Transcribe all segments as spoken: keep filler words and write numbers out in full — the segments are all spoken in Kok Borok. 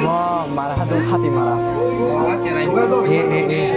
Mo mara hadu hati mara. Eh, eh, eh.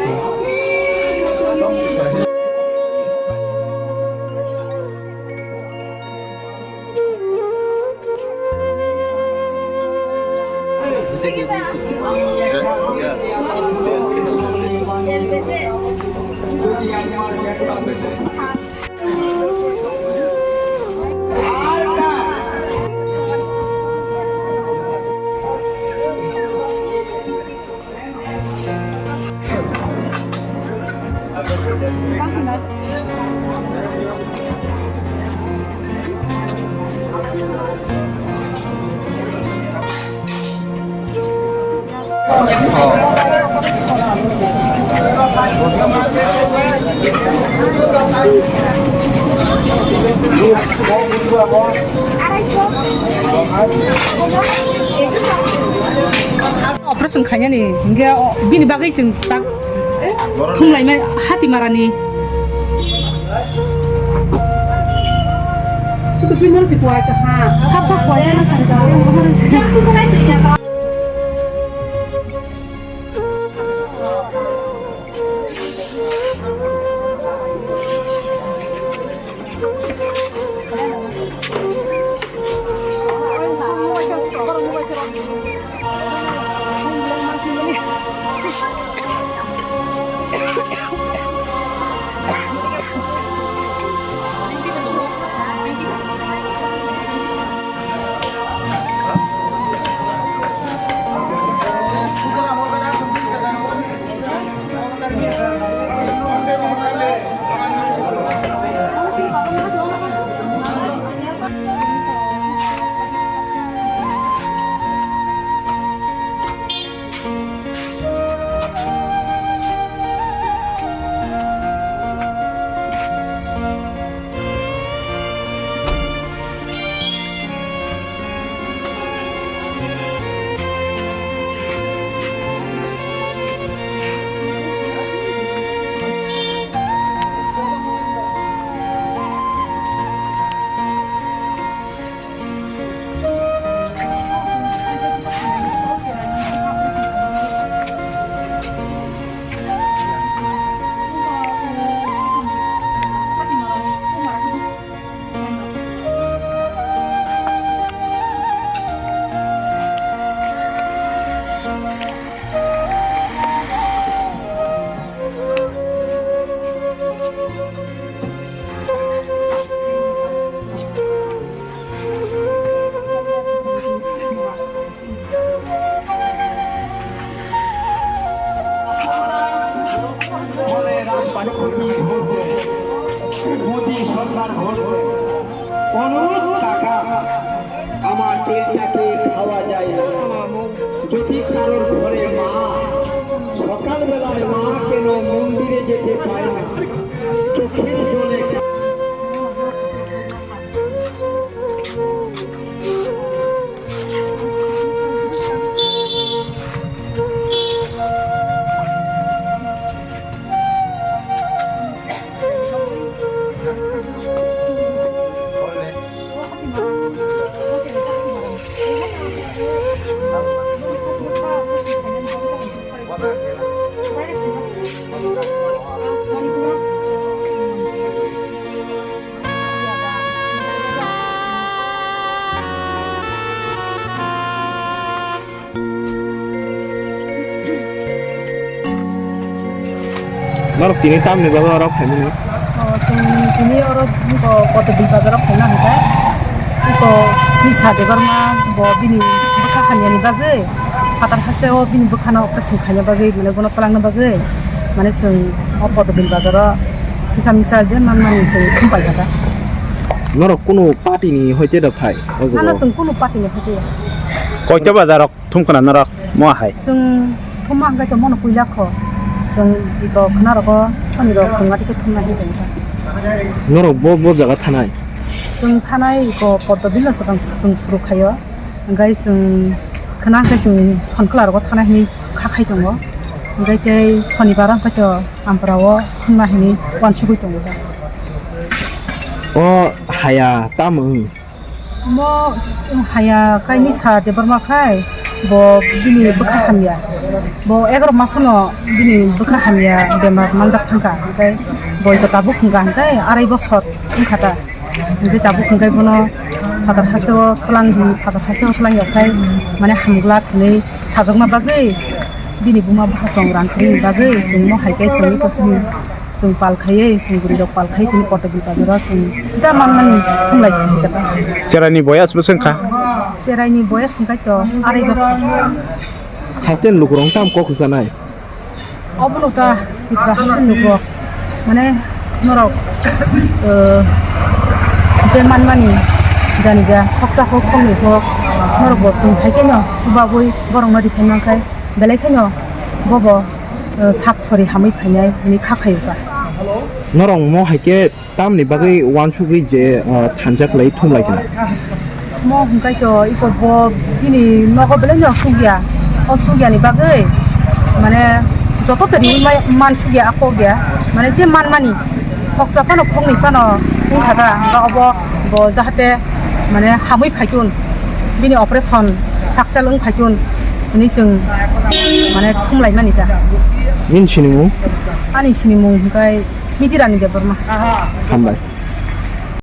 Operation khainani hingke o bini bagwi chwng tak thumlaimai hati marani. Sab sab poisa na sari da. Modi সরকার ভোট, অনুরোধ কাকা, আমার পেটটাকে খাওয়া যায় না। যদি কারোর ঘরে মা সকালবেলায় মা কেন মন্দিরে যেতে পায় না, চোখের জলে Norok tini tamni bagwi oro phaimani? O, chwng tini oro iko Kotobil bazaro phaina hwnkhe, iko Nisa Debbarma bo bini bwkha hamyani bagwi, phatar haste o bini bwkhano operation khaina bagwi, mane bono twlangna bagwi, mane chwng o Kotobil bazaro kisa misa je manmani chwng thum paikha da. Norok kunu party ni hoite da phai o jaga? Nana chwng kunu party ni hoite ya. Koito bazaro? Thumkhwna norok mo hai. Chwng thumma hwnkhe to mono puila kho. Chwng iko khwna rogo soni rok chwng watwi khe thumna hwnkhe. Norok bo, bo jaga thanai? Chwng thanai iko Poddo Bill no swkang chwng suru khaio. Hwnkhe chwng khwna hwnkhe chwng Sonkla rogo thanai hwnwi kha khai tongo. Hwnkhe tei Sonibar hwnkhe to Ampara o thumna hwnwi uansugwi tongo da. O haya tamo wng? Omo haya kainwi sa Debbarma khai, bo bini bwkha hamya. Bo egaroh masono bini bwkha hamya bemar manjak thangkha, hwnkhe bo iko tabuk hwnkha hwnkhe arai bosor wngkha ta. Hwnkhe tabuk hwnkhe bono phatar hasteo twlang di, phatar hasteo twlang ya khai, mane hamglak hinwi sajakna bagwi bini buma bwsajwk rang kwrwini bagwi chwng mo hai khe chwngwi kwchwng. Chwng pal khaiwi, chwng bwrwi rok pal khaiwi tini Kotobwil bazaro chwng ja manmani thumlai kha. Cheraini boyas bwswng kha? Cheraini boyas wngkha to arai bosor. Haste lukurok tam kok hujanai. Obono ta Tripura haste lukurok mane norok, eh, je manmani jani ja khoksa khok khokni khok norok bo chwng hai kheno chubagwi borokno rikha nangkhai belai kheno bobo, eh, sak sori hamwi phainai hwnwi kha khaio ta. Norok mo hai khe tamni bagwi uansugwi je, eh, thansa khlai thumlai kha? Mo hwnkhe to iko bo bini nogo belai no sugya. O sugyani bagwi mane joto twi riwi mai-, man sugya a kok ya. Mane je manmani khoksa phano khoknwi phano wngkha da, hwnkhe obo bo jahate mane hamwi phaikun, bini operation success wng phaikun hwnwi chwng mane thumlaimani da. Nini sinimung? Ani sinimung hwnkhe Mitirani Debbarma. Hambai.